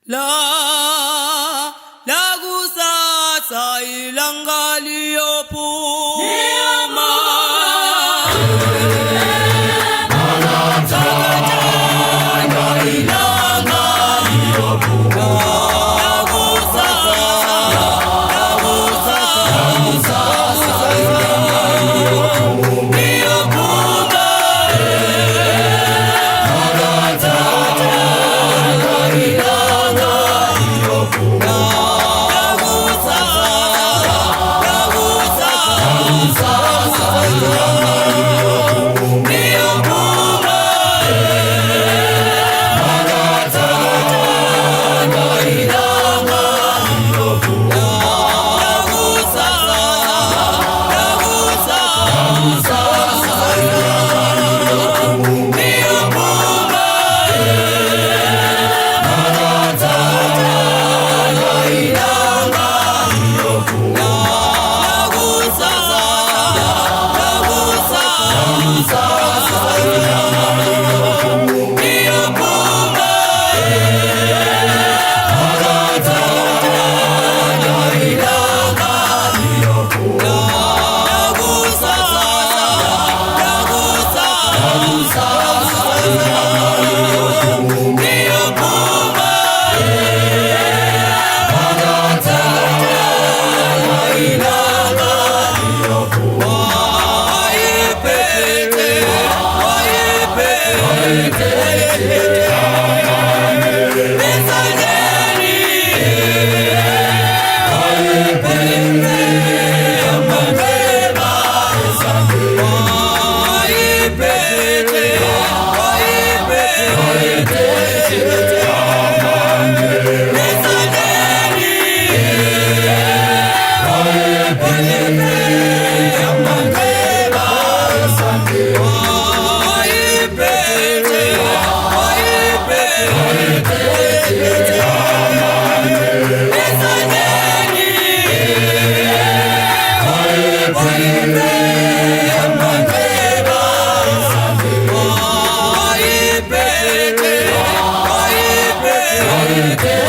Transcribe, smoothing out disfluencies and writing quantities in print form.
La la kusasa ilanga liyophuma. Ilanga liyophuma. La kusasa, la kusasa ilanga liyophuma. Ilanga liyophuma. La kusasa, la kusasa ilanga liyophuma. Ilanga liyophuma. La kusasa, la kusasa ilanga liyophuma. Ilanga liyophuma. La kusasa, la kusasa ilanga liyophuma. Ilanga liyophuma. La kusasa, la kusasa ilanga liyophuma. Ilanga liyophuma. Wayiphethe, wayiphethe esandleni, wayiphethe amanxeba esandleni, wayiphethe, wayiphethe esandleni, wayiphethe amanxeba esandleni, wayiphethe, wayiphethe esandleni, wayiphethe amanxeba esandleni, wayiphethe, wayiphethe.